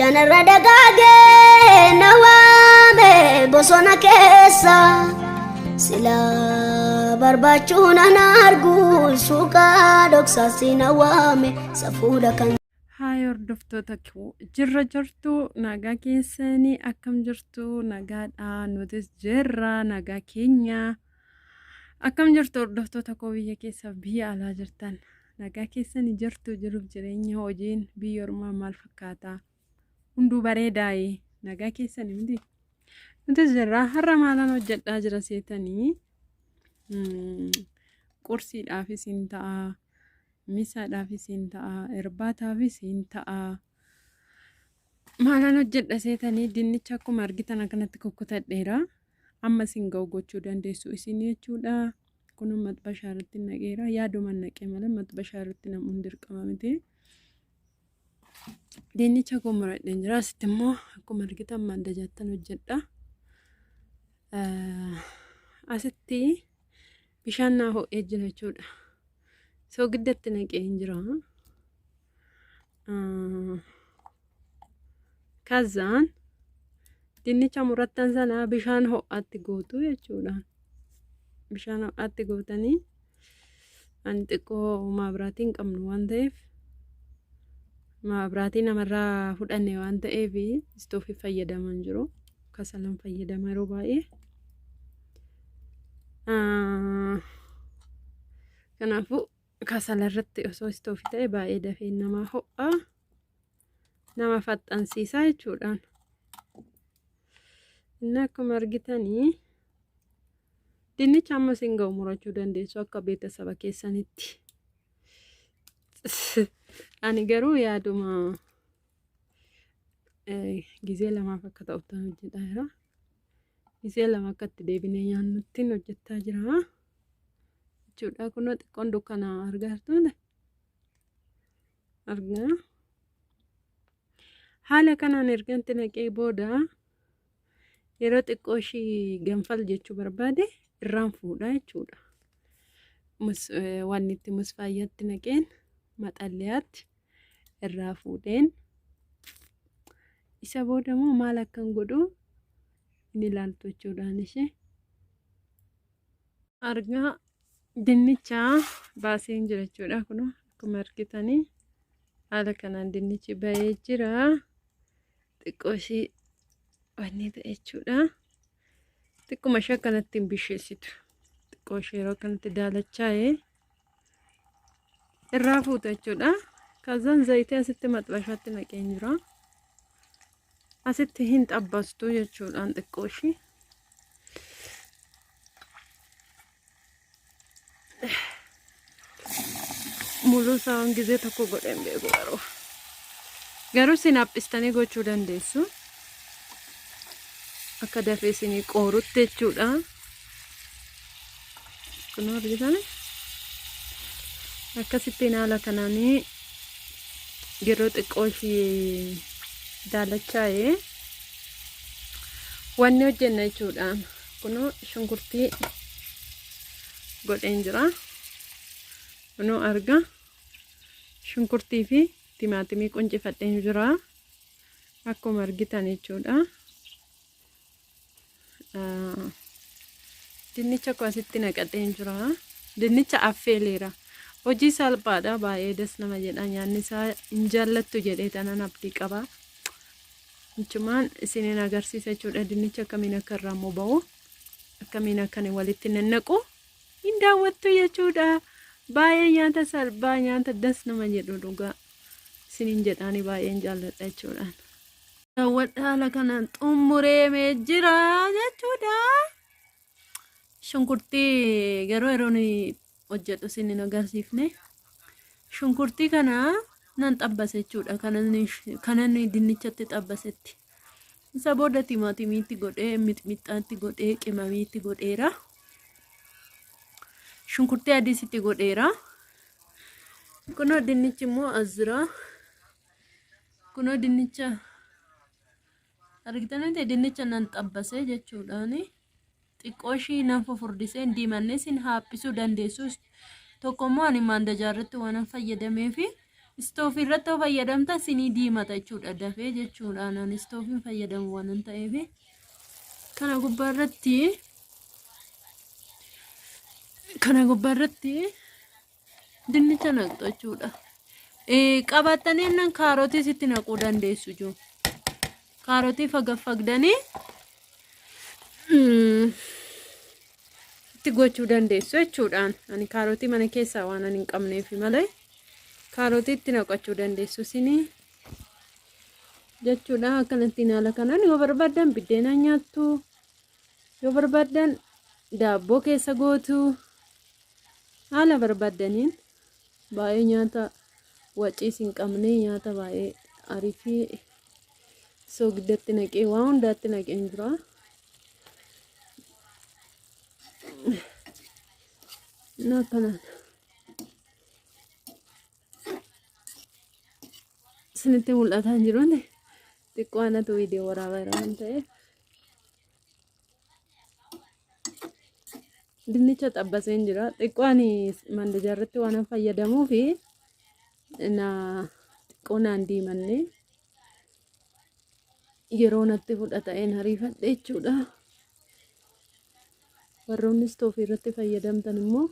Gaachanarra dagaagee na waame bosona keessa sila barbaachuun an argu suuqaa dhoksaasi na waame safuudha kan. Haay hordoftoota koo jirra jirtu nagaa keessanii akkam jirtu nagaadha nutis jirra nagaa keenya akkam jirtu hordoftoota koo biyya keessaaf biyya alaa jirtan Nagaa keessani jirtu jiruuf jireenya hojiin biyya ormaa maal fakkaata? Hunduu bareedaayi nagaa keessani miti? Nutis jirra har'a maalan hojjedhaa jira seetanii qursiidhaafis hin ta'a misaadhaafis hin ta'a irbaataafis hin ta'a maalan hojjedha seetanii dinnicha akkuma argitan akkanatti kukkutadheera amma isin ga'u gochuu dandeessu isin jechuudha. Kun maxbashaa irratti naqeera. Yaadumaan naqee malee maxbashaa irratti namuun dirqama miti. Dinnicha koo muradheen jira. Asitti immoo akkuma argitan maandajaattan hojjedha. Asitti bishaan naa ho'ee jira jechuudha. Soogidda naqee hin jira. Kazaan dinnicha murattan sana bishaan ho'aatti gootu jechuudha. Bishaan ho'aatti gootanii ani xiqqoo maabiraatii hin qabnu waan ta'eef maabiraatii namarraa fudhanne waan ta'eef istoofii fayyadamaa hin jiru. Kasalan fayyadama yeroo baay'ee. Kanaafuu kasala irratti osoo istoofii ta'e baay'ee dafee namaa ho'a. Nama faxxansiisaa jechuudhaan. Inni akkuma argitanii dinnicha amma isin ga'u murachuu dandeessu akka beetasaba keessanitti. Ani garuu yaaduma gizee lamaaf akka ta'utti hojjetaa jira. Gizee lama akka itti deebinee nyaannutti hojjetaa jira jechuudha. Kunoo xiqqoon dukkana argaa jirtu. Argaa. Haala kanaan erganti naqee booda yeroo xiqqoo ishii ganfal jechuu barbaade irraan fuudha jechuudha. Wanni itti musfaayyatti naqeen maxalliyaatti irraa fuudheen isa booda immoo maal akkan godhu ni ilaaltu jechuudhaan ishee. Argaa dinnicha baaseen jira jechuudha kun akkuma argitanii haala kanaan dinnichi bahee jira xiqqoo ishii wanni ta'e jechuudha xiqquma ishee akkanatti hin bisheessitu xiqqoo ishee yeroo akkanatti daalachaa'e irraa fuuta jechuudha kazaan zayitii asitti maxbashaatti naqeen jira asitti hin xabbastu jechuudhaan xiqqoo ishii Muluu isaa waan gizee tokko godhee hin beeku garuu. Garuu isin haphistanii gochuu dandeessu. Akka dafee isinii qoorutti jechuudha. Kunoo argitan akkasittiin haala kanaanii yeroo xiqqoo ishii daalachaa'ee wanni hojjenna jechuudha. Kunoo shunkurtii godheen jira. Kunoo arga shunkurtii fi timaatimii quncifadheen jira. Akkuma argitan jechuudha. Dinnicha koo asitti naqadheen jira. Dinnicha affeeleera. Hojii salphaadha baay'ee das nama jedha nyaanni isaa hin jaallattu jedhee tanan abdii qaba. Achumaan isiniin agarsiisa jechuudha dinnicha akkamiin akka irraa immoo ba'u akkamiin akka inni walitti nannaqu hin daawwattu jechuudha. Baay'ee nyaata salphaa nyaata das nama jedhu dhugaa isiniin jedhaani baay'een jaalladha jechuudha. Daawwadha haala kanaan xumureemee jira jechuudha. Shunkurtii garuu yeroon hojjedhu isin hin agarsiifne. Shunkurtii kana nan xabbase jechuudha. Kanan dinnichatti xabbasetti. Isa booda timaatimiitti godhee, mixmixaatti godhee, qimamiitti godheera. Shunkurtii adiis itti godheera. Kunoo dinnichi immoo as jira. Kunoo dinnicha argitanitti dinnicha nan xabbase jechuudhaani. Xiqqoo ishii nan fufurdisee hin diimanne isin haaphisuu dandeessu. Tokko immoo ani maandajaa irratti waanan fayyadameefi Istoofii irratti yoo fayyadamtan sinii diimata jechuudha dafee jechuudha. Ani istoofiin fayyadamu waan hin ta'eef kana gubbaa irratti kana gubbaa irratti dinnicha naqxu jechuudha. Qabattanii innan kaarotii sitti naquu dandeessu jiru. Kaarotii fagaffagdanii itti gochuu dandeessu jechuudhaan. Ani kaarotii mana keessaa waan ani hin qabneef malee kaarotii itti naqachuu dandeessu isinii jechuudha. Akkanattiin haala kanaan yoo barbaaddan biddeena nyaattu, yoo barbaaddan daabboo keessa gootu, haala barbaaddaniin baay'ee nyaata waciis hin qabne, nyaata baay'ee ariifii soogidatti naqee waan hundaatti naqeen jira. Akkanaan isinitti mul'ataa hin jiru, xiqqoo anatu viidiyoo waraabaa jira waan ta'eef. Dinnicha xabbaseen jira. Xiqqoo ani mandajaa irratti waan fayyadamuu fi na xiqqoo naan diimanne yeroo natti fudhata'een hariifadhe jechuudha. Warroonni istoofii irratti fayyadamtan immoo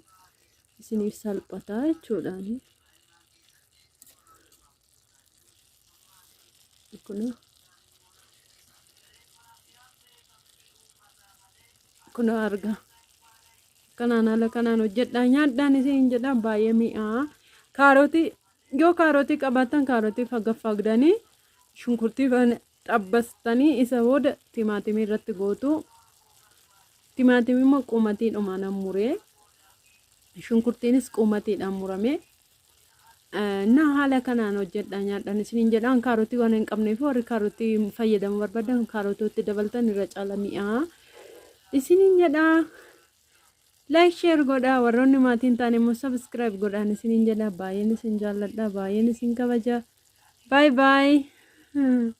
isiniif salphataa jechuudha. Kunoo kunoo arga. Kanaan haala kanaan hojjedhaa nyaadhaan isin jedha, baay'ee mi'aa. Kaarotii yoo kaarotii qabaattan kaarotii fagaffagdanii shunkurtii xabbastanii isa booda timaatimii irratti gootu. Timaatimii immoo qumatiidhumaan muree, shunkurtiinis qumatiidhaan murame. Na haala kanaan hojjedhaa nyaadhaan isiniin jedhaan. Kaarotii waan hin qabneef, warri kaarotii fayyadamuu barbaadan kaarotootti dabaltan irra caala mi'aa isiniin jedhaa. Like, share godhaa, warroonni maatiin ta'an immoo subscribe godhaan isiniin jedha. Baay'een isin jaalladha, baay'een isin kabaja. Bye bye.